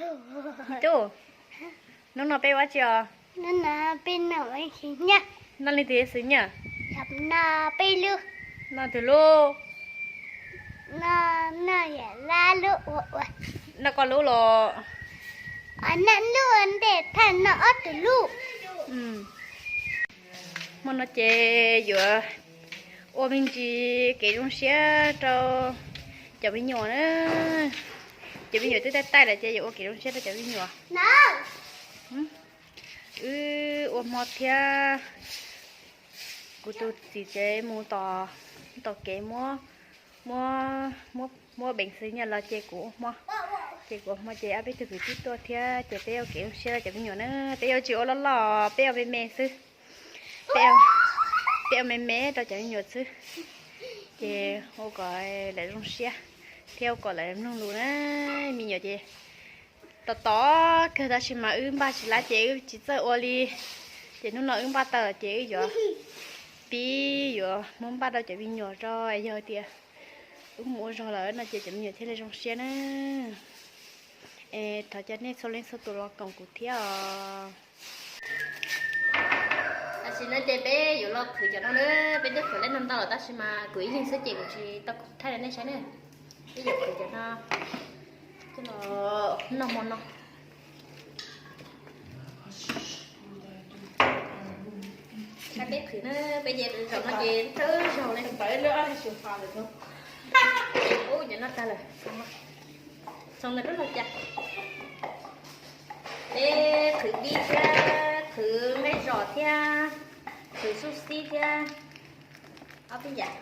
Tub, hnub no peb ua tsi os? Hnub no peb noj ua si nyiaj. Noj leej twg xwb nyiaj? Noj peb lub. Noj twg lub? Noj, noj yam lab lub ua ua. Noj koj lub los? Noj lub ua ntej thawj noj ob tug lub. Hmo no ces yuav ua me ntsis kev zoo siab rau cov me nyuam na. Cov me nyuam twb taij taij lawm ces yuav ua kev zoo siab rau cov me nyuam. Wb ua hmo thiab. Kuv tus txiv tsev mus tom, tom kev muab, muab, muab beev xwb nyiaj los ces kuv ua hmo. Ces kuv ua hmo ces ob peb tug kwv tij tuaj thiab ces peb ua kev zoo siab rau cov me nyuam na. Peb yuav tsis ua loj loj, peb ua me me xwb. Peb ua me me rau cov me nyuam xwb, ces ua kom lawv zoo siab thiab ua kom lawv mloog lus na. Me nyuam ces tos tos kawg tab sis mas wb npaj tsis lab ces wb tsis txawj ua li. Ces hnub no wb npaj tau lawm ces wb yuav pib yuav muab npaj rau cov me nyuam rau, yog tias wb mus ua zog lawm no ces cov me nyuam thiaj li zoo siab na. Es thov caw nej txhua leej txhua tus los koom kuv thiab os. Tam sim no ces peb yuav los qhwv cov no na, peb twb qhwv lab no ntau lawm tab sis mas kuv ib leeg xwb ces kuv tsis tau thaij rau nej saib na. Peb yuav qhwv cov no coj los noj hmo no. Peb qhwv na, peb ces zaum no ces thawj zaug li. Ub, cov no tag lawm, txog ntawm lub no cas. Peb qhwv dib thiab, qhwv nqaij zos thiab, qhwv xub xib thiab, ob peb yam.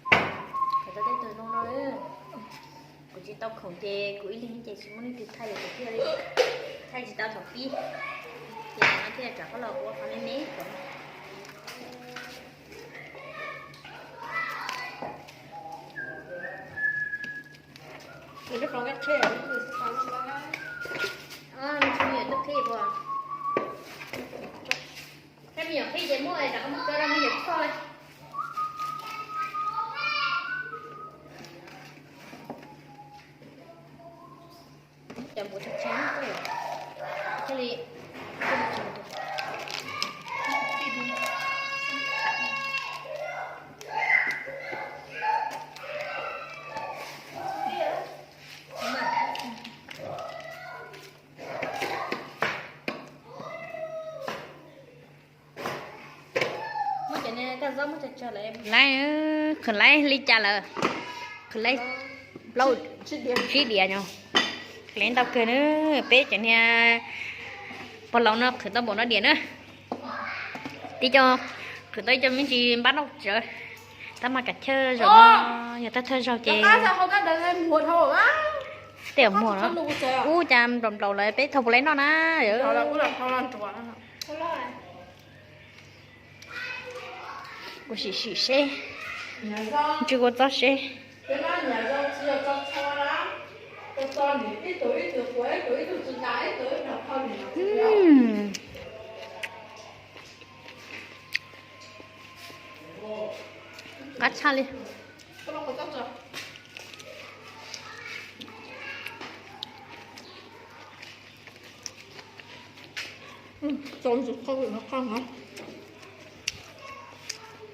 Qhwv tau tej tug zoo no lawm. Kuv tsis tau khoom ces kuv ib leeg ces tsis muaj leej twg thaij li, kuv thiaj li thaij tsis tau thaum pib. Ces no thiaj rov qab los ua qhov me me kom. Nws tsis me nyuam twb qhib puas? Thiab me nyuam qhib ces muab rov qab muab coj rau me nyuam txhoj li. Cov npuav tshee tshee thiaj li. Laib, qhwv laib li cas lawm? Qhwv laib plaub, tsib diav no. Qhwv laib ntau kawg na, peb cov niag pog laus no qhwv tau npaum no diam na. Tib co qhwv tau ib co me ntsis npab noj tsawv. Tab mas kav chawj zaum no yog thawj thawj zaug ces tej muag no ub cas nplaum nplaum lawm peb thau puas laib noj na. Ua sim sim seb, ntswj kua txob seb. Qab tshaj li.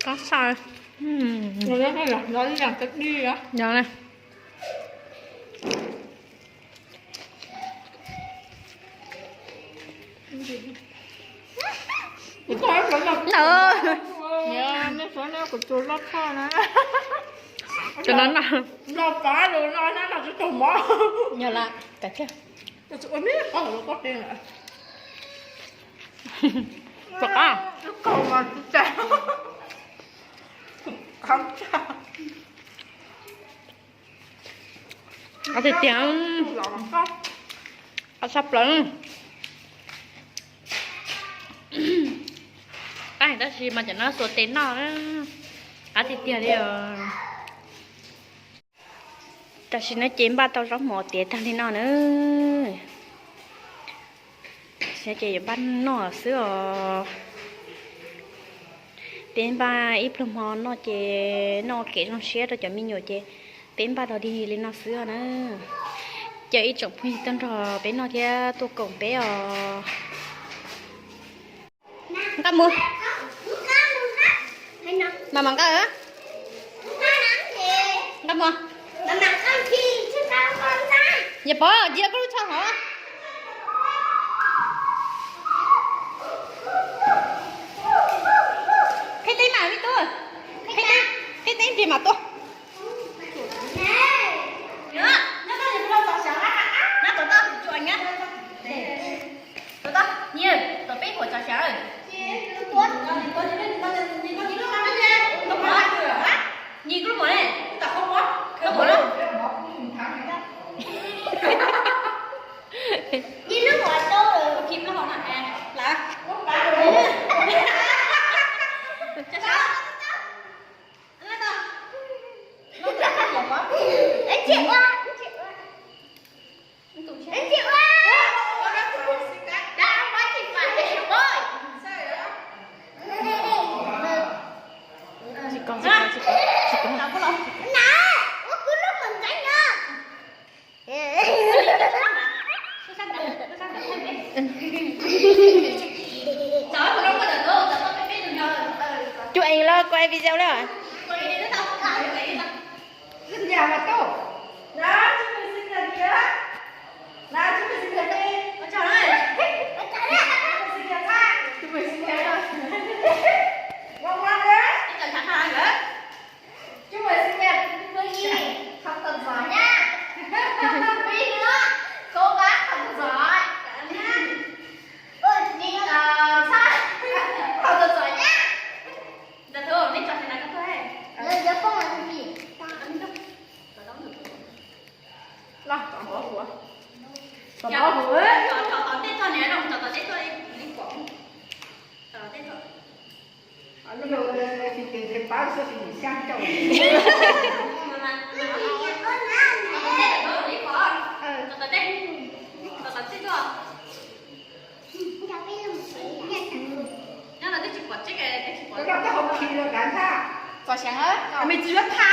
Qab tshaj. Yog na. Cov no no. Yog lawm, kav tsij. Qab tiag tiag. Qab tshaj plaws. Qab heev tab sis mas cov no xuas tes noj na. Qab tiag tiag li os. Tam sim no ces npaj tau zaub mov tiav tag li no na. Tam sim no ces yuav npaj noj xwb os. Peb npaj ib pluag hmo noj ces noj kev zoo siab rau cov me nyuam ces peb npaj dog dig li no xwb os na. Yog ib tsoom phooj ywg tuaj nrog peb noj thiab tuaj koom peb os. Nqa mus. Mam mam nqa. Nqa mus. Yog Pov, cia koj lub tsho hov. Qhib teb mas me tub. Qhib teb, qhib teb ntsis mam tuaj. Tsis kov, tsis kov, tsis kov, tsis kov. Cub ees los quay video na. Chúc mừng sinh nhật Phương Nhi, học tập giỏi nhá. Phương Nhi nữa, cố gắng học tập giỏi. Ôi, Nhi, ờ, sao? Học tập giỏi nhá. Giờ thôi, nên cho thằng này con thôi. Ờ, giờ con là cái gì? Con. Los, tov hov huv. Tov hov huv. Tov teb toj niam, tov teb toj li pom. Tov teb toj. Pab xwb sis nws xyab cauj. Txog seev, me tsis yuav tha.